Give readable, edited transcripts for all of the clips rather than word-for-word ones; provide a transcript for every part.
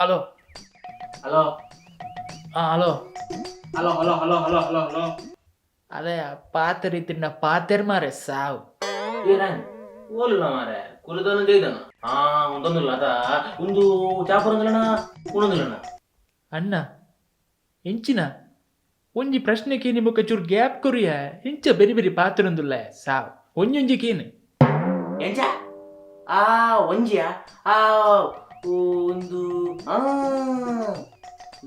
Hello. Hello. ಆ hello. Hello hello hello hello hello hello. ಅದೇ ಪಾತೆರ್ ಇತ್ತಿನ ಪಾತೆರ್ ಮಾರೆ ಸಾವು. ಏನ ಓಲಿಲ್ಲ ಮಾರೆ, ಕುಲದನ ಜೈದನ ಆ ಒಂದೊಂದಿಲ್ಲ ಅದ ಒಂದು ಚಾಪುರಂದಿಲ್ಲಣ ಉಣೊಂದಿಲ್ಲಣ. ಅಣ್ಣ, ಎಂಚಿನ ಒಂಜಿ ಪ್ರಶ್ನೆ ಕೇನಿ ಬೊಕ್ಕ ಚೂರು ಗ್ಯಾಪ್ ಕೊರಿಯ. ಎಂಚ ಬೆರಿ ಬೆರಿ ಪಾತೆರೊಂದುಲ್ಲ ಸಾವ್, ಒಂಜೊಂಜಿ ಕೇನು. ಎಂಚ ಆ ಒಂಜಿಯ ಆ ಒಂದು ಆ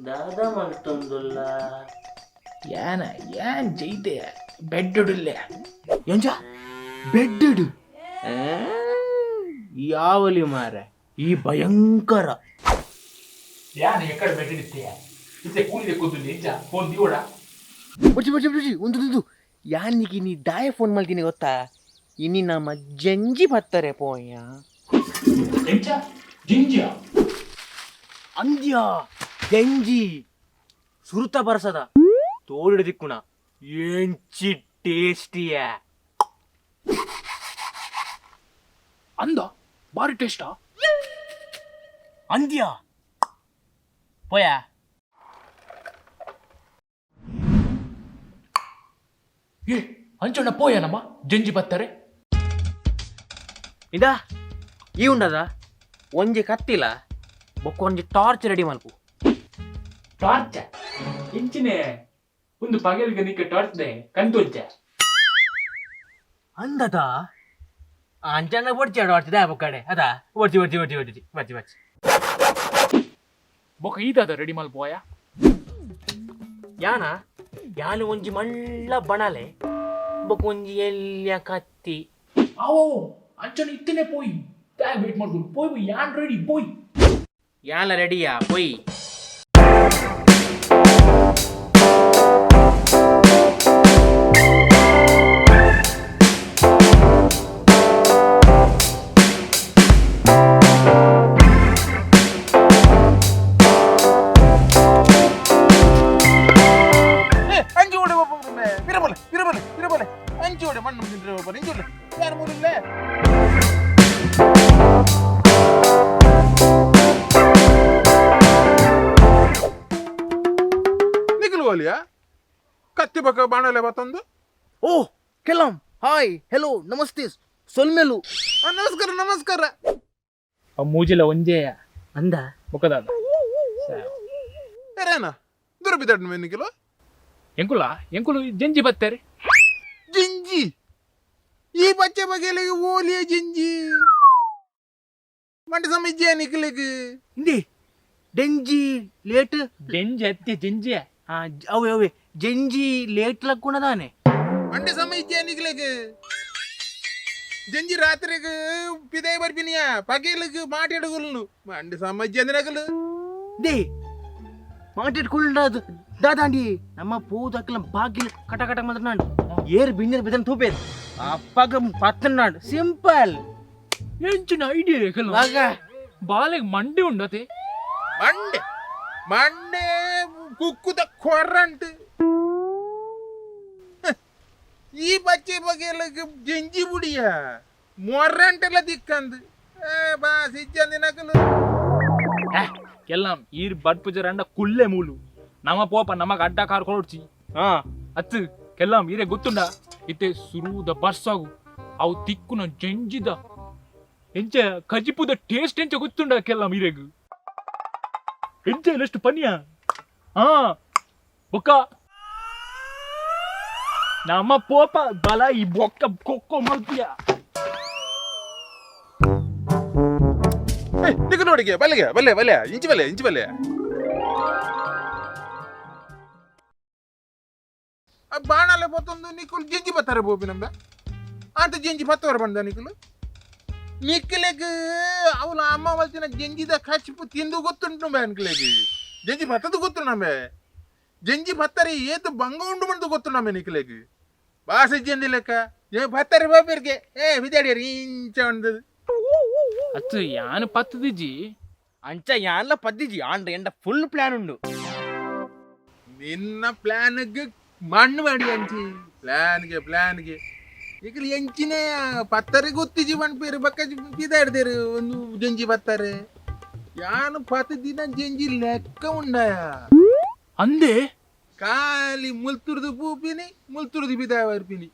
ದಾದ ಮಲ್ತೊಂದುಲ್ಲ. ಯಾನ ಯಾನ್ ಜೈತೆ ಬೆಡ್ಡುಡಿಲ್ಲ. ಎಂಚ ಬೆಡ್ ಯಾವಲಿ ಮಾರೆ ಈ ಭಯಂಕರ. ಯಾನ್ ಎಕ್ಕಡ ಬೆಡ್ಡಿತ್ತೆ ಇತ್ತೆ ಕೂಲಿದೆ ಕೂತು ಎಂಚ ಫೋನ್ ದಿವಡ. ಬುಚ್ಚಿ ಬುಚ್ಚಿ ಬುಚ್ಚಿ ಒಂದು ದುದು ಯಾನಿಗೆ ನೀ ದಾಯ ಫೋನ್ ಮಾಡ್ತೀನಿ ಗೊತ್ತಾ? ಇನಿ ನಮ್ಮ ಜಂಜಿ ಬತ್ತಾರೆ ಪೋಯ. ಎಂಚ ಜಿಂಜಿಯ? ಅಂದ್ಯ ಜಂಜಿ ಸುರುತ ಬರ್ಸದ ತೋಳಿಡ ದಿಕ್ಕುಣ ಎಂಚಿ ಟೇಸ್ಟಿಯ. ಅಂದ ಬಾರಿ ಟೇಸ್ಟಾ? ಅಂದ್ಯ ಪೋಯ. ಏ ಅಂಚಣ್ಣ ಪೋಯನಮ್ಮ ಜಂಜಿ ಬತ್ತಾರೆ. ಇಂದಾ ಈ ಉಂಡದ ಒಂಜಿ ಕತ್ತಿಲ ಬೊಕ್ಕ ಒಂಜಿ ಟಾರ್ಚ್ ರೆಡಿ ಮಲ್ಪು. ಟಾರ್ಚ್ ಎಂಚಿನೆ ಒಂದು ಪಗಲ್ಗೆ ನಿಕ್ಕ ಟಾರ್ಚ್ ದೆ ಕಂತೊಂಚ. ಅಂದದ ಅಂಚಣ್ಣ ಒಡ್ಚಿ ಟಾರ್ಚ್ ದೇ ಬೊಕ್ಕಡೆ ಅದ ಒಡ್ಚಿ ಒಡ್ಚಿ ಒಡ್ಚಿ ಒಡ್ಚಿ ಬಚ್ಚಿ ಬಚ್ಚಿ. ಬೊಕ ಈದಾದ ರೆಡಿ ಮಲ್ಪೋಯ. ಯಾನ ಯಾನು ಒಂಜಿ ಮಳ್ಳ ಬಣಲೆ ಬೊಕ್ಕ ಒಂಜಿ ಎಲ್ಯ ಕತ್ತಿ. ಆವೋ ಅಂಚನ ಇತ್ತನೆ ಪೋಯಿ ತ್ಯಾ ವೇಟ್ ಮಾಡ್ಕೊಂಡು ಪೋಯ್ ಯಾನ್ ರೆಡಿ ಪೋಯ್. ಯಾಲ ರೆಡಿಯಾ ಪೊಯ್. ಅಂಚು ಓಡೆ ಬಿರಬಲೆ ಬಿರಬಲೆ ಬಿರಬಲೆ ಅಂಚು ಓಡೆ ಮಣ್ಣು ತಿಂದ್ರೆ ಇಂಚು ಯಾರು ಮೂರಿಲ್ಲ. ನಿಖಿಲ್ ಓಲಿಯಾ ಕತ್ತಿ ಬಕ್ಕ ಬಾಣಲೆ ಬತ್ತಂದು. ಓ ಕೆಲಂ ಹಾಯ್ ಹೆಲೋ ನಮಸ್ತೆ ಸೊಲ್ಮೆಲು. ಆ, ನಮಸ್ಕಾರ ನಮಸ್ಕಾರ. ಮೂಜಿಲ ಒಂಜೆಯ. ಅಂದ. ಬೊಕದಾದ. ಏರೇನ ದುರ್ಬಿದಡ್ ನಿಖಿಲು. ಎಂಕುಲ ಎಂಕುಲು ಜಂಜಿ ಬತ್ತಾರೆ. ಜಿಂಜಿ ಈ ಬಚ್ಚೆ ಬಗೆಲಿಗೆ ಓಲಿಯ ಜಿಂಜಿ ಮಂಡಿ ಸಮಿಜ್ಜೆ ನಿಖಿಲಿಗೆ. ಇಂದಿ ಡೆಂಜಿ ಲೇಟ್. ಜಂಜಿ ಅತ್ತೆ ಜಂಜಿಯ. ಆ ಅವೇ ಅವೇ ಜಂಜಿ ಲೇಟ್ ಲಕ್ಕುಣದಾನೆ. ಮಂಡಿ ಸಮಯ ನಿಖಿಲಿಗೆ ಜಂಜಿ ರಾತ್ರಿಗೆ ಪಿದೇ ಬರ್ಪಿನಿಯ ಪಗೇಲಿಗೆ ಮಾಟಾಡುಗುಲ್ನು ಮಂಡಿ ಸಮಜ್ಜೆ ನಗಲು. They ಮಾಟಿಟ್ಕೊಳ್ಳ ದಾದಾಂಡಿ ನಮ್ಮ ಪೋದಕ್ಲ ಬಾಗಿಲು ಕಟ ಕಟ ಮಾತ್ರ ಏರ್ ಬಿಂಜರ್ ಬಿದನ್ ತೂಪೇದು ಅಪ್ಪಗ ಪತ್ತನಾಡು ಸಿಂಪಲ್. ಎಂಚಿನ ಐಡಿಯಾ ಕೆಲವು ಮಗ. ಬಾಲೆಗ್ ಮಂಡಿ ಉಂಡತೆ. ಮಂಡೆ ಮಂಡೆ ಕುಕ್ಕುದ ಕೊರಂಟು ಈ ಬಚ್ಚೆ ಬಗೆಲಗೆ ಜಂಜಿ ಬುಡಿಯ ಮೊರಂಟೆಲ್ಲ ದಿಕ್ಕಂದು ಏ ಬಾ ಸಿಜ್ಜಂದಿ ನಕಲು. ಎಲ್ಲ ಈರ್ ಬಡ್ಪುಜ ರಂಡ ಕುಲ್ಲೆ ಮೂಲು ನಮ್ಮ ಪೋಪ ನಮಗ ಅಡ್ಡ ಕಾರ್ ಕೊಡೋಡ್ಚಿ. ಹಾ. ಅತ್ತು ಕೆಲ್ಲಾಂ ಈರೆ ಗೊತ್ತುಂಡ ಇತ್ತೆ ಸುರುದ ಬರ್ಸಾಗು ಅವು ತಿಕ್ಕುನ ಜಂಜಿದ ಎಂಚ ಕಜಿಪುದ ಟೇಸ್ಟ್ ಎಂಚ ಗೊತ್ತುಂಡ ಕೆಲ್ಲಾಂ ಈರೆಗ್ ಎಂಚ ಎಷ್ಟು ಪನಿಯ ಹಾ ಬೊಕ್ಕ ನಮ್ಮ ಪೋಪ ಬಲ ಈ ಬೊಕ್ಕ ಕೊಕ್ಕೊ ಮಲ್ಪಿಯ. ನಿಖಿಲ್ ನೋಡಿಗೆ ಬಲ್ಲೆಗೆ ಬಲ್ಲೆ ಬಲ್ಲೆ ಇಂಚಿ ಬಲ್ಲೆ ಇಂಚಿ ಬಲ್ಲೆ ಆ ಬಾಣಲೆ ಬತ್ತೊಂದು ನಿಖಿಲ್ ಜಿಂಜಿ ಬತ್ತಾರೆ ಬೋಪಿ ನಂಬ ಅಂತ ಜಿಂಜಿ ಬತ್ತವರ ಬಂದ ನಿಖಿಲ್ ನಿಖಿಲೆಗ್ ಅವಳ ಅಮ್ಮ ವಲ್ತಿನ ಜಂಜಿದ ಕಚಿಪು ತಿಂದು ಗೊತ್ತುಂಟು ಬೇ ನಿಖಿಲೆಗ್ ಜಂಜಿ ಬತ್ತದು ಗೊತ್ತು ನಮ್ಮೆ ಜಂಜಿ ಬತ್ತರೆ ಏತು ಬಂಗ ಉಂಡು ಬಂದು ಗೊತ್ತು ನಮ್ಮೆ ನಿಖಿಲೆಗ್ ಬಾಸ ಜಂಜಿ ಲೆಕ್ಕ ಏ ಬತ್ತಾರೆ ಬಾಪಿರ್ಗೆ ಏ ವಿದ್ಯಾಡಿಯರ್ ಇಂಚ ಉಂಡದು. ಅತ್ತು ಯಾನು ಪತ್ತದಿಜ್ಜಿ. ಅಂಚ ಯಾನ್ಲ ಪದ್ದಿಜಿ ಆಂಡ ಎಂಡ ಫುಲ್ ಪ್ಲಾನ್ ಉಂಡು. ನಿನ್ನ ಪ್ಲಾನ್ಗೆ ಮಣ್ಣು ಮಾಡಿ ಅಂಚಿ ಪ್ಲಾನ್ಗೆ ಪ್ಲಾನ್ಗೆ ಈಗ ಎಂಚಿನೇ ಪತ್ತಾರೆ ಗೊತ್ತಿಜಿ ಪನ್ಪೇರು ಬಕ್ಕ ಪಿದಾಡ್ದೇರು ಒಂದು ಜಂಜಿ ಬತ್ತಾರೆ. ಯಾನು ಪತ್ತು ದಿನ ಜಂಜಿ ಲೆಕ್ಕ ಉಂಡಾಯ. ಅಂದೆ. ಖಾಲಿ ಮುಲ್ತುರ್ದು ಪೂಪಿನಿ, ಮುಲ್ತುರ್ದು ಬಿದಾಯ ಬರ್ಪಿನಿ.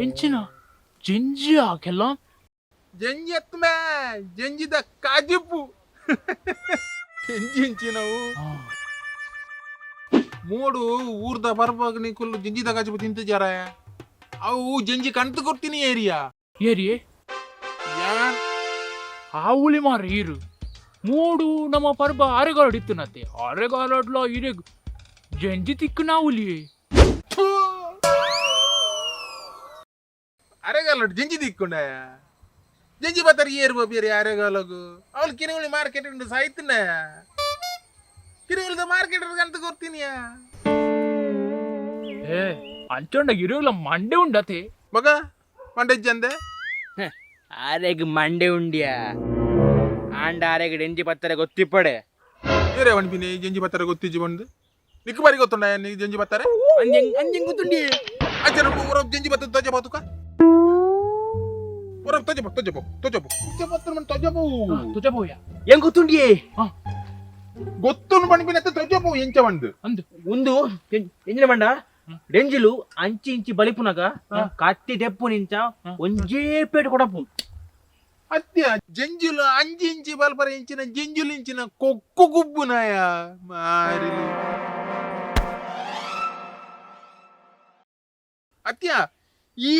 ಎಂಚಿನ ಜಂಜಿ ಆಕೆಲ್ಲ? ಜಂಜಿ ಎತ್ತಮೇ, ಜಂಜಿದ ಕಾಜಿಪ್ಪು ಜಂಜಿ ಇಂಚಿನವು. ಮೂಡು ಊರ್ದ ಬರ್ಬಾಗ ನಿಕುಲು ಜಂಜಿದ ಕಾಜಿಪು ತಿಂತಿಜಾರ? ಅವು ಜಂಜಿ ಕಣ್ತು ಕೊಡ್ತೀನಿ ಏರಿಯಾ. ಏರಿಯೇ? ಯಾನ್ ಆವುಲಿ ಮಾರ ಈರು ಮೂಡು ನಮ್ಮ ಪರ್ಬ ಅರೆಗಾಲಡ್ ಇತ್ತನತ್ತೆ, ಅರೆಗಾಲಡ್ಲ ಇರೆಗ್ ಜಂಜಿ ತಿಕ್ಕು ನಾವುಲಿ. ಥೂ. ಅರೆಗಾಲ ಜಂಜಿ ದಿಕ್ಕೊಂಡ ಜಂಜಿ ಬತ್ತಾರೆ ಏರು ಬೇರೆ ಅರೆಗಾಲಗು. ಅವಳು ಕಿರಿಗುಳಿ ಮಾರ್ಕೆಟ್ ಉಂಟು ಸಾಯ್ತಿನ, ಕಿರಿಗುಳಿದ ಮಾರ್ಕೆಟ್ ಅಂತ ಕೊಡ್ತೀನಿಯಾ. ಏ, ಅಂಚೊಂಡ ಇರುಗಲ ಮಂಡೆ ಉಂಡತೆ. ಮಗ ಮಂಡೆಜ್ಜಂದೆ. ಆರೆಗ್ ಮಂಡೆ ಉಂಡ್ಯಾ? ಆಂಡ ಆರೆಗ್ ಡೆಂಜಿ ಪತ್ತರೆ ಗೊತ್ತಿಪ್ಪಡೆ. ಏರೇ ವಣ್ಪಿನಿ ಜಂಜಿ ಬತ್ತಾರೆ ಗೊತ್ತಿಜ್ಜಿ ಬಂದು? ನಿಕ್ಕು ಬಾರಿ ಗೊತ್ತುಂಡ ನೀ ಜಂಜಿ ಬತ್ತಾರೆ? ಅಂಜೆಂಗ್ ಅಂಜೆಂಗ್ ಗೊತ್ತುಂಡಿ. ಅಚ್ಚನ ಊರ ಜಂಜಿ ಬತ್ತ ತೋಜ ಬಾತುಕ ಊರ ತೋಜ ಬೋ ತೋಜ ಬೋ ತೋಜ ಬೋ ತೋಜ ಬತ್ತ ಮನ್ ತೋಜ ಬೋ. ತುಜ ಬೋಯ. ಹೆಂಗ್ ಗೊತ್ತುಂಡಿಯೇ? ಗೊತ್ತುನು ಬಣ್ಪಿನ ತೋಜ ಬೋ ಎಂಚ ಬಂದು. ಅಂದು. ಒಂದು ಎಂಜಿನ ಬಂಡ ಡೆಂಜಿಲು ಅಂಚಿ ಇಂಚಿ ಬಲಿಪುನಗ ಕತ್ತಿ ದೆಪ್ಪು ನಿಂಚ ಒಂಜೇ ಪೇಟೆ ಕೊಡಪು. ಅತ್ಯ ಜಂಜುಲು ಅಂಜಿ ಇಂಚಿ ಬಲ್ಪರ ಇಂಚಿನ ಜಂಜುಲು ಇಂಚಿನ ಕೊಕ್ಕು ಗುಬ್ಬುನಾಯ ಮಾರಿಲು. ಅತ್ಯ ಈ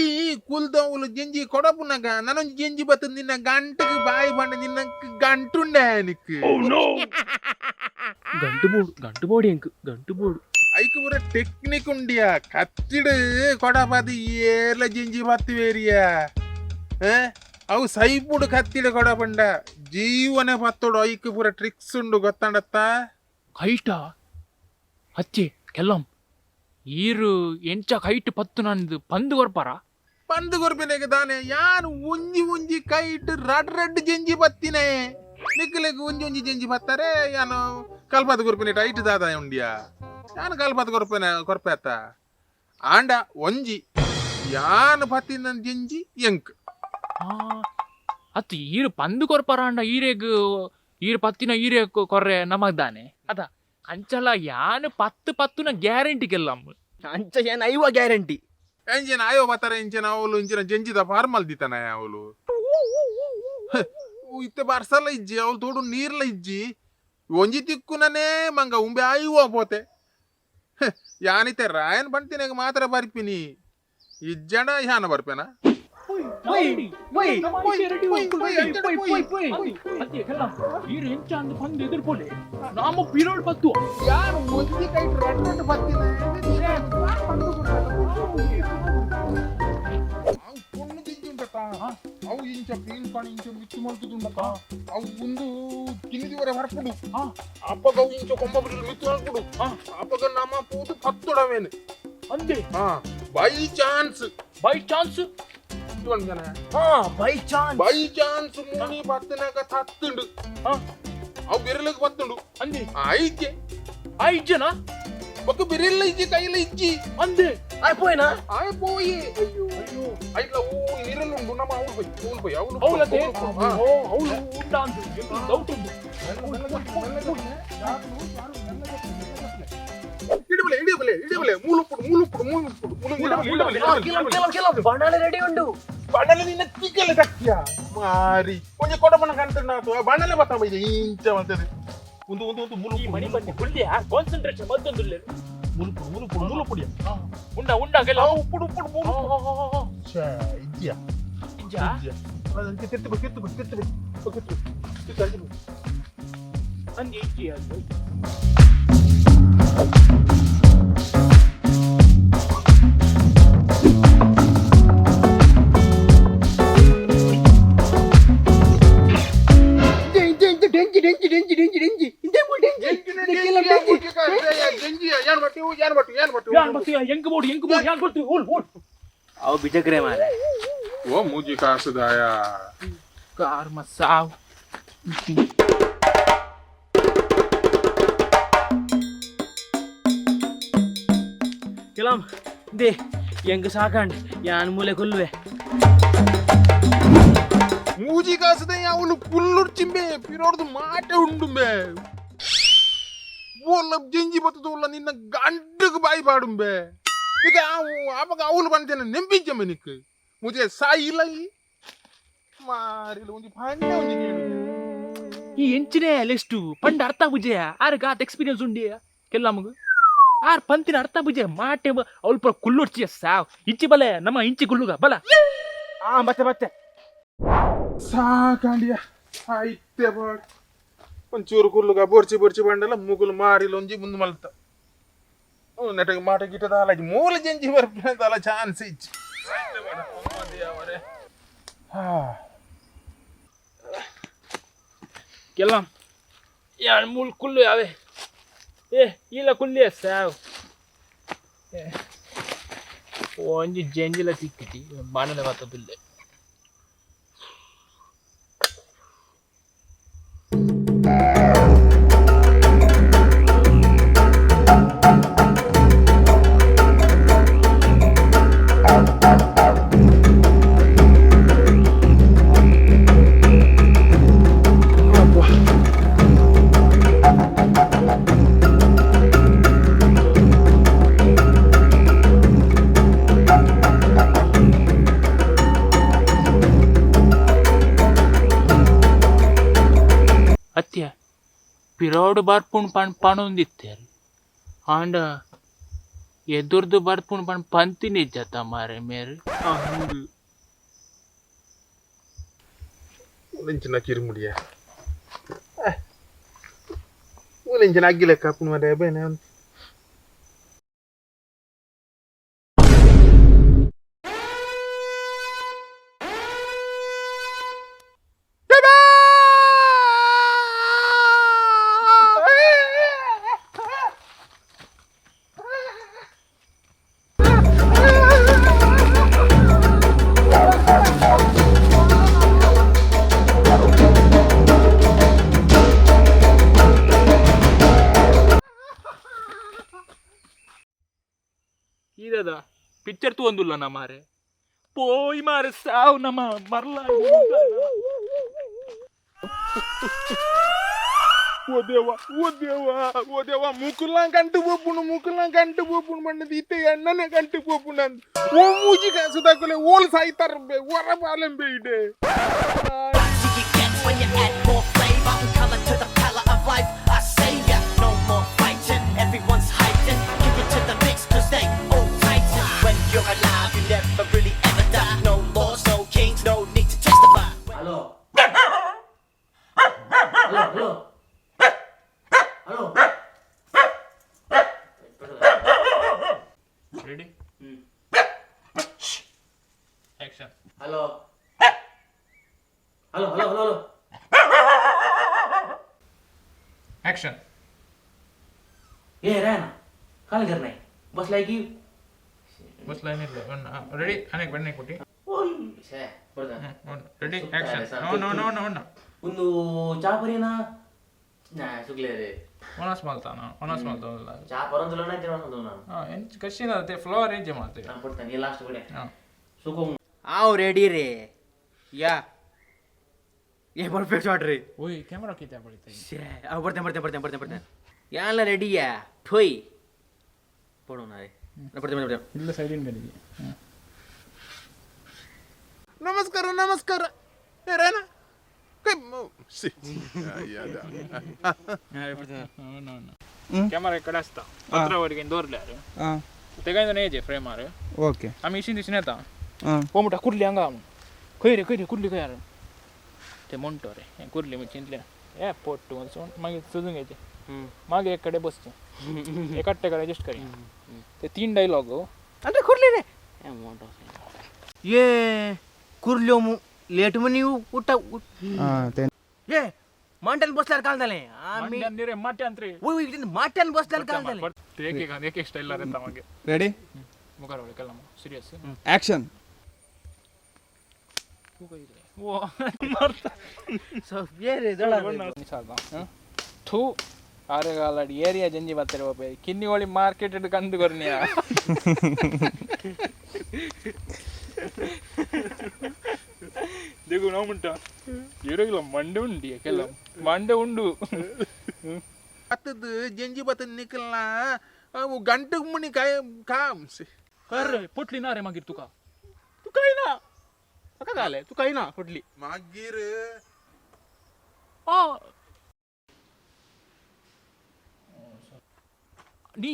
ಕುಲ್ದವುಲು ಜಂಜಿ ಕೊಡಪುನಗ ನಾನೊಂಜಿ ಜಂಜಿ ಬತ್ತ ನಿನ್ನ ಗಂಟಗೆ ಬಾಯಿ ಬಂಡ ನಿನ್ನ ಗಂಟುಂಡೆ ನಿಕ್. ಗಂಟು ಬೋಡು, ಗಂಟು ಬೋಡಿ ಎಂಕ್ ಗಂಟು ಬೋಡು. ಐಕ್ ಪೂರ ಟೆಕ್ನಿಕ್ ಉಂಡಿಯ, ಕತ್ತಿಡು ಕೊಡಪಾದ ಏರ್ಲ ಜಿಂಜಿ ಬತ್ತು ಬೇರಿಯ. ಅವು ಸೈಪುಡು ಕತ್ತಿಡು ಕೊಡಪಂಡ ಜೀವನ ಪತ್ತೋಡು. ಐಕ್ ಪೂರ ಟ್ರಿಕ್ಸ್ ಉಂಡು, ಗೊತ್ತಂಡತ್ತ? ಕೈಟ ಅಚ್ಚೆ ಕೆಲ್ಲಂ, ಈರು ಎಂಚ ಕೈಟ್ ಪತ್ತು ನಂದು ಪಂದು ಕೊರ್ಪಾರ? ಪಂದು ಕೊರ್ಪಿನೆಗೆ ದಾನೆ, ಯಾನ್ ಒಂಜಿ ಒಂಜಿ ಕೈಟ್ ರಡ್ ರಡ್ ಜಂಜಿ ಬತ್ತಿನೇ. ನಿಕ್ಕಲೆಗ್ ಒಂಜಿ ಒಂಜಿ ಜಂಜಿ ಬತ್ತಾರೆ. ಯಾನು ಕಲ್ಪದ ಕೊರ್ಪಿನ ಐಟ್ ದಾದ ಉಂಡಿಯಾ? ಯಾನು ಕಲ್ಪದ ಕೊರ್ಪಿನ ಕೊರ್ಪೇತ. ಆಂಡ ಒಂಜಿ ಯಾನ್ ಪತ್ತಿನ ಜಂಜಿ ಎಂಕ್. ಅತ್ತು ಈರು ಪಂದು ಕೊರ್ಪಾರ ಅಂಡ ಈರೆಗ್ ಈರು ಪತ್ತಿನ ಈರೆ ಕೊರ್ರೆ ನಮಗ್ದಾನೆ ಅದ ಅಂಚಲ ಯಾನ್ ಪತ್ತು ಪತ್ತುನ ಗ್ಯಾರಂಟಿ ಕೆಲ್ಲಂ. ಅಂಚ ಏನ್ ಐವ ಗ್ಯಾರಂಟಿ. ಎಂಜಿನ ಆಯೋ ಬತ್ತಾರೆ ಇಂಚಿನ ಅವಳು ಇಂಚಿನ ಜಂಜಿದ ಫಾರ್ಮಲ್ ದಿತನ ಅವಳು. ಇತ್ತೆ ಬರ್ಸಲ ಇಜ್ಜಿ, ಅವಳು ತೋಡು ನೀರ್ಲ ಇಜ್ಜಿ. ಒಂಜಿ ತಿಕ್ಕುನನೇ ಮಂಗ ಉಂಬೆ ಆಯುವ ಪೋತೆ. ಯಾನಿತೆ ರಾಯನ್ ಬಂತಿನಾಗ ಮಾತ್ರ ಬರ್ಪಿನಿ, ಇಜ್ಜಡ ಯಾನ ಬರ್ಪೇನ. ಈರು ಎಂಚ ಅಂದ್ ಪಂದು ಎದುರ್ಪೋಲೆ, ನಾಮ ಪೀರೋಡ್ ಪತ್ತು. ಯಾರು ಒಂಜಿ ಕೈ ರಡ್ ರಡ್ ಬತ್ತಿನ. ಅವು ಪೊಣ್ಣು ಜಿಂಜಿ ಉಂಟತ್ತ, ಅವು ಇಂಚ ಪೀನ್ ಪಣಿ ಇಂಚ ಮಿಚ್ಚು ಮಲ್ತುದುಂಡತ್ತ. ಅವು ಒಂದು ತಿಂದಿವರೆ ಹೊರಪುಡು. ಅಪ್ಪಗ ಅವು ಇಂಚ ಕೊಂಬ ಬಿಡ್ಲು ಮಿತ್ತು ಮಲ್ಪುಡು. ಅಪ್ಪಗ ನಮ್ಮ ಪೂತು ಪತ್ತುಡವೇನು. ಅಂದೆ. ಹಾ, ಬೈ ಚಾನ್ಸ್. By chance. ಹಾ, ಬೈ ಚಾನ್ಸ್. ಬೈ ಚಾನ್ಸ್ ಮುನಿ ಪತ್ತನಾಗ ತತ್ತುಂಡು. ಅವು ಬಿರಲಿಗೆ ಬತ್ತುಂಡು. ಅಂದೆ. ಐಜೆ. ಐದು ಜನ. ಬೊಕ್ಕ ಬಿರಿಲ್ಲ ಇಜ್ಜಿ, ಕೈಲ ಇಜ್ಜಿ. ಅಂದೆ. ಆಯ್ಪೋಯ್ನಾ? ಆಯ್ ಪೋಯಿ. ಅಯ್ಯೋ ಅಯ್ಯೋ, ಐಟ್ಲ ಊ ನೀರಲ್ಲ ಉಂಡು. ನಮ್ಮ ಅವಳು ಪೋಯಿ, ಅವಳು ಪೋಯಿ, ಅವಳು. ಹೌಲತೆ. ಓ, ಹೌದು, ಉಂಡ ಅಂದು ಡೌಟ್ ಉಂಟು. ಇಡಬಲೆ ಇಡಬಲೆ ಇಡಬಲೆ, ಮೂಲುಪ್ಪುಡು ಮೂಲುಪ್ಪುಡು ಮೂಲುಪ್ಪುಡು ಮೂಲು ಇಡಬಲೆ ಇಡಬಲೆ ಇಡಬಲೆ. ಕೆಲವು ಕೆಲವು ಬಣ್ಣಾಲೆ ರೆಡಿ ಉಂಡು. ಬಣ್ಣಲೆ ನಿನ್ನ ತಿಕ್ಕಲೆ ತಕ್ಕಿಯ ಮಾರಿ. ಒಂಜಿ ಕೊಡಪನ ಕಂತುಂಡಾತು ಬಣ್ಣಲೆ ಬತ್ತ ಬೈಜೆ ಇಂಚ ಬಂತದೆ. ಒಂದು ಒಂದು ಒಂದು ಮುಲು. ಈ ಮಣಿ ಬನ್ನಿ ಗುಳ್ಳಿಯ ಕಾನ್ಸಂಟ್ರೇಷನ್ ಮತ್ತೊಂದು. ಮುಲುಪುಡು ಮುಲುಪುಡು ಮುಲುಪುಡಿಯ. ಉಂಡ ಉಂಡ ಕೆಲ. ಉಪ್ಪುಡು ಉಪ್ಪುಡು ಮುಲು. ಛೇ, ಇಜ್ಜಿಯ. ಇಜ್ಜಾ? ಇಜ್ಜಿಯ. ಅಂಚೆ ತಿರ್ತು ಬಾ, ತಿರ್ತು ಬಾ, ತಿರ್ತು ಬಾ, ತಿರ್ತು ಬಾ, ತಿರ್ತು ಅಂಚೆ ಬಾ. ಅಂದೆ ಇಜ್ಜಿ ಅದು. ಡೆಂಜಿ ಡೆಂಜಿ ಡೆಂಜಿ ಡೆಂಜಿ ಡೆಂಜಿ ಇಂದೇ ಡೆಂಜಿ. ಜಂಜಿ ಯಾನ್ ಬಟ್ಟು ಯಾನ್ ಬಟ್ಟು ಯಾನ್ ಬಟ್ಟು. ಯಾನ್ ಬತ್ತು ಎಂಕ್ ಬೋಡು, ಎಂಕ್ ಬೋಡು, ಯಾನ್ ಬತ್ತು ಓಲ್ ಓಲ್. ಅವು ಬಿಜಕ್ರೆ ಮಾರೆ. ಓ ಮೂಜಿ ಕಾಸುದಾಯ. ಕಾರ್ ಮಸಾವ್. ಕೆಲಂ they ಎಂಗ್ ಸಾಕಂಡ್ ಯಾನ್ ಮೂಲೆ ಕೊಲ್ಲುವೆ. ಮೂಜಿ ಕಾಸದ ಅವಳು ಕುಲ್ಲುಡ್ಚಿಂಬೆ ಪಿರೋಡ್ದು ಮಾಟೆ ಉಂಡುಂಬೆ ಓಲ್ಲ ಜಂಜಿ ಬತ್ತದ ನಿನ್ನ ಗಂಟಗ್ ಬಾಯಿ ಪಾಡುಂಬೆ ಈಗ ಆವಾಗ ಅವಳು ಬಂತೇನೆ ನೆಂಪಿಂಚಂಬೆ ನಿಕ್ ಮುಜೆ ಸಾಯಿ ಇಲ್ಲ ಈ ಮಾರಿಲ್ಲ ಒಂಜಿ ಪಾಂಡೆ ಒಂಜಿ ಕೇಳು. ಈ ಎಂಚಿನೇ ಲೆಸ್ಟು ಪಂಡ ಅರ್ಥ ಬುಜೆಯ ಆರ್ ಗಾತ್ ಎಕ್ಸ್ಪೀರಿಯನ್ಸ್ ಉಂಡಿ ಕೆಲ್ಲಮಗ ಆರ್ ಪಂತಿನ ಅರ್ಥ ಬುಜೆ ಮಾಟೆ ಅವಲ್ಪ ಕುಲ್ಲೊಡ್ಚಿಯ ಸಾವ್ ಇಂಚಿ ಬಲೆ ನಮ್ಮ ಇಂಚಿ ಕುಲ್ಲುಗ ಬಲ. ಆ ಬತ್ತೆ ಬತ್ತೆ. ಸಾಕಾಂಡಿಯ ಐತೆ ಬಾಡ್ ಒಂಚೂರು ಕುಲ್ಲುಗ ಬೋರ್ಚಿ ಬೋರ್ಚಿ ಬಂಡಲ ಮುಗುಲು ಮಾರಿಲ್ಲ ಒಂಜಿ ಮುಂದೆ ಮಲ್ತ ನೆಟಗೆ ಮಾಟ ಗಿಟದ ಅಲ್ಲ ಮೂಲ ಜಂಜಿ ಬರ್ಪಿನ ಚಾನ್ಸ್ ಇಚ್ಚಿ ಹಾ. ಕೆಲ್ಲ ಯಾನ್ ಮೂಲ್ ಕುಲ್ಲು ಯಾವೆ ಏ ಇಲ್ಲ ಕುಲ್ಲಿಯ ಸಾವ್ ಒಂಜಿ ಜಂಜಿಲ ತಿಕ್ಕಿತಿ ಬಾಣಲೆ ಬತ್ತದಿಲ್ಲ. ಅತ್ಯ ಪಿರೋಡು ಬರ್ಪುಣ್ ಪಣ್ ಪಣೊಂದಿತ್ತೇರು ಆಂಡ ಎದುರ್ದು ಬರ್ಪುಣ್ ಪಣ್ ಪಂತಿನಿ ಜತ ಮಾರೆ ಮೇರು. ಉಲೆಂಚಿನ ಕಿರುಮುಡಿಯ ಉಲೆಂಚಿನ ಅಗ್ಗಿಲೆಕ್ಕ ಅಪ್ಪನ ಮರೆ ಬೇನೆ. ಇದದ ಪಿಕ್ಚರ್ ತೂವೊಂದುಲ್ಲ ನ ಮಾರೆ ಪೋಯ್ ಮಾರೆ ಸಾವ್ ನಮ್ಮ ಮರ್ಲ. ಓ ದೇವ, ಓ ದೇವ, ಓ ದೇವ, ಮೂಕುಲ್ಲ ಗಂಟು ಪೋಪುಂಡು, ಮೂಕುಲ್ಲ ಗಂಟು ಪೋಪುಂಡು ಮಣ್ಣದು ಇತ್ತೆ ಎಣ್ಣನೆ ಗಂಟು ಪೋಪುಂಡು ಅಂದ್ ಓ ಮೂಜಿ ಕಾಸು ದಾಕುಲೆ ಓಲ್ ಸಾಯ್ತಾರ ಹೊರ ಬಾಲೆಂಬೆ ಇದೆ. Do you get when you add more flavor and color to the palette of life? I say ya, no more fighting. Everyone's hiding. Give it to the mix, 'cause they all tighten. When you're alive, you never really ever die. No laws, no kings, no need to testify. Hello hello hello hello. Ready, action. Hello hello hello hello hello. Action. ಏ ರಾಯಣ ಕಾಲ್ नाही बसलाय की. Bus line ಇಲ್ಲ ready ಅನೇಕ ಬೆಣ್ಣೆ ಕೊಟ್ಟಿ. ಓಯ್ ಶೇ ಬರ್ದ. Ready, action. No no no no no. ಒಂದು ಚಾ ಪರಿನ ನಾ ಸುಗ್ಲೇ ರೇ. ಒಣಸ್ ಮಲ್ತಾನ ಒಣಸ್ ಮಲ್ತಾನಲ್ಲ. ಚಾ ಪರಂದುಲ ನಾ ತಿನ್ನೋದು ನಾನು. ಹಾಂ ಎಂಚ್ ಕಶಿನ ಅದೇ ಫ್ಲವರ್ ಎಂಚೆ ಮಾಡ್ತೀವಿ. ನಾನು ಕೊಡ್ತೇನೆ ಲಾಸ್ಟ್ ಕಡೆ. ಹಾಂ. ಸುಖ ಆವ್ ರೆಡಿ ರೇ ಯಾ ಏ ಪರ್ಫೆಕ್ಟ್ ಶಾಟ್ ರೀ. ಓಯ್ ಕ್ಯಾಮ್ರಾ ಕಿತ್ತೆ ಬಳಿತ. ಶೇ ಆ ಬರ್ತೇನೆ ಬರ್ತೇನೆ ಬರ್ತೇನೆ ಬರ್ತೇನೆ ಬರ್ತೇನೆ ಯಾಲ ರೆಡಿಯಾ ಥೊಯ್ ಪಡೋಣ ರೇ ಬರ್ತೇನೆ ಬರ್ತೇನೆ. ಇಲ್ಲ ಸೈಡಿನ ಕಡೆಗೆ. ನಮಸ್ಕಾರ ನಮಸ್ಕಾರ ಏ ರೇನಾ ಕೈ ಸಿ. ಕ್ಯಾಮರಾ ಕಡೆ ಹಸ್ತಾ ಪತ್ರವರೆಗೆ ದೋರ್ಲ್ಯಾರು ತೆಗೈದ ನೇಜೆ ಫ್ರೇಮ್ ಆರು. ಓಕೆ. ಆಮಿ ಇಶಿನ್ ದಿಶಿನ येता पोमुटा कुर्ली हांगा खंय रे खंय रे कुर्ली खंय ते म्हणटो रे हें कुर्ली म्हणजे चिंतलें हे पोट्टू मागीर सोदून घ्यायचे मागीर एक कडेन बसचें एकाट्टे कडेन एडजस्ट करी ते तीन डायलॉग. ಅಂದ್ರೆ ಕುರ್ಲಿ ರೇ ಏ ಕುರ್ಲಿ ಲೇಟ್ ಮನಿ ಊಟ ಏ ಮಾಂಟನ್ ಬಸ್ಲಾರ ಕಾಲದಲ್ಲೇ ಆಮಿ ಮಾಟ್ಯಾಂತ್ ರೆ. ಓಯ್ ಮಾಟನ್ ಬಸ್ಲಾರ ಕಾಲದಲ್ಲೇ. ಏಕೆ ಏಕೆ ಸ್ಟೈಲ್ ಅರೆ ತಮಗೆ. ರೆಡಿ. ಮುಖಾರ ಕಲ್ಲಮ್ಮ ಸೀರಿಯಸ್. ಆಕ್ಷನ್. ಓ ಮರ್ತ. ಸೊ ಬೇರೆ ದಳ. ಥೂ ಆರೆಗಾಲಡಿ ಏರಿಯಾ ಜಂಜಿ ಬರ್ತಾರೆ ಬಾಬೆ ಕಿನ್ನಿಗೋಳಿ ಮಾರ್ಕೆಟ್ ಕಂದು ಕೊರ್ನಿಯ. ದೇಗು ನಾವು ಉಂಟ ಇರಗಿಲ್ಲ, ಮಂಡೆ ಉಂಡಿ ಕೆಲ್ಲ ಮಂಡೆ ಉಂಡು. ಬತ್ತದು ಜಂಜಿ ಬತ್ತದ ನಿಕಲ್ನ ಅವು ಗಂಟೆಗೆ ಮುಣಿ ಕಾಯ ಕಾಮ್ಸಿ. ಕರ್ರೆ ಪೊಟ್ಲಿ ನಾರೆ ಮಾಗಿರ್ ತುಕ. तू काय ना का घाले तू काय ना फुटली. ಮಾಗೀರ್. ಆ ನೀ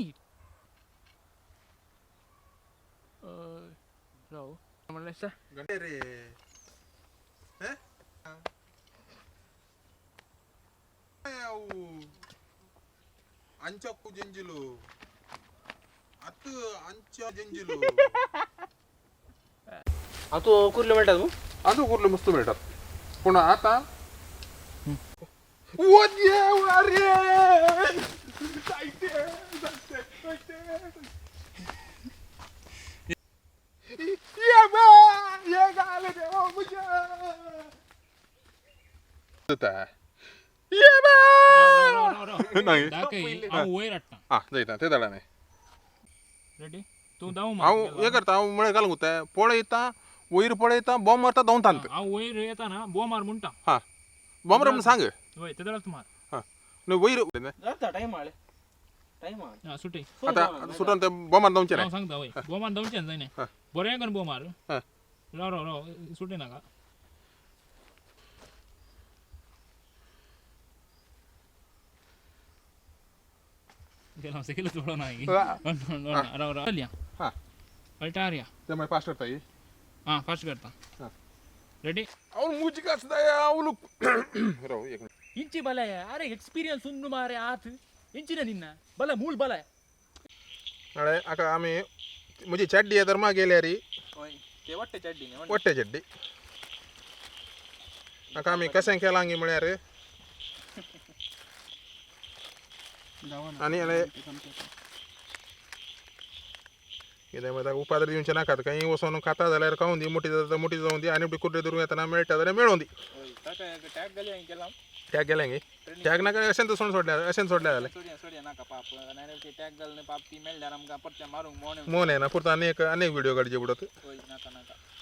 ರಾವ್ म्हणलें सर. ಗಂಟೆ ರೀ. ಅವು ಅಂಚಕ್ಕು ಜಂಜಿಲು ಅತ್ತು ಅಂಚ ಜಂಜಿಲು. हा तू कुर्ले म्हणतात तू. ಅದು कुर्ले मस्त मेळटात पूण आतां ओ देवा रे, जायते, जायते, जायते. ये बा, ये घाले देवा म्हज्या. जाता. ये बा. नाही. दाखय, हांव वयर हाडटा. हा जायता ते जाणा न्ही. रेडी, तूं धांव. हांव हें करता, हांव म्हळ्यार घालूंक वता, पळयता वयर, पळयता बॉम्ब मारता दोन तांत. हांव वयर येताना बो मार म्हणटा. हा, बॉम्ब म्हूण सांग. वय ते जाल्यार मार. हा, न्हय वयर. जाता टायम आले टायम आले. हा, सुटय. आतां सुटोन ते बॉम्ब मार दोनचे. हांव सांगता, वय बो मार धांवचें जायना. हा. बरें करून बो मार. हा. राव राव राव, सुटय नाका. गेला सेकेलं थोडं नाही. राव राव, चल या. हा. पलटार या. ते मागीर फास्ट करता ही. हां, फास्ट करता. हा. रेडी. ಅವನು ಮುಜಿಕಾಸ್ದ ಅವನು ರಾವ್ एक मिनिट. ಇಂಚಿ ಬಲ, ಅರೆ ಎಕ್ಸ್ಪೀರಿಯನ್ಸ್ ಉಂಡು ಮಾರೆ ಆತ್ ಇಂಚಿನ ನಿನ್ನ ಬಲ ಮೂಲ್ ಬಲ. ನಾಳೆ ಅಕ್ಕ ಆಮಿ मुझी चड्डी तर मा गेल्या री. ते वाटते चड्डी. वाट्टे चड्डी आका आमी कशें केलां गी म्हळ्यार आनी आनी कितें म्हणटा, उपाद्र दिवचें नाकात. खंय वचोन खाता जाल्यार खावूं दी, मोठी जाता मोठी जावं दी आनी कुर्डे धरून येतना मेळटा जाल्यार मेळों दी. टॅग घाली केला. टॅग गेलें गी, टॅग नाका, अशें तर सोडल्या, अशें सोडल्या जालें. सोडया सोडया नाका पाप, नाही टॅग घालून पाप ती मेळ्ळ्यार आमकां परते मारूंक मोने. मोन येना पुरता, आनी एक आनी एक व्हिडिओ काडचे पडत. होय, नाका नाका.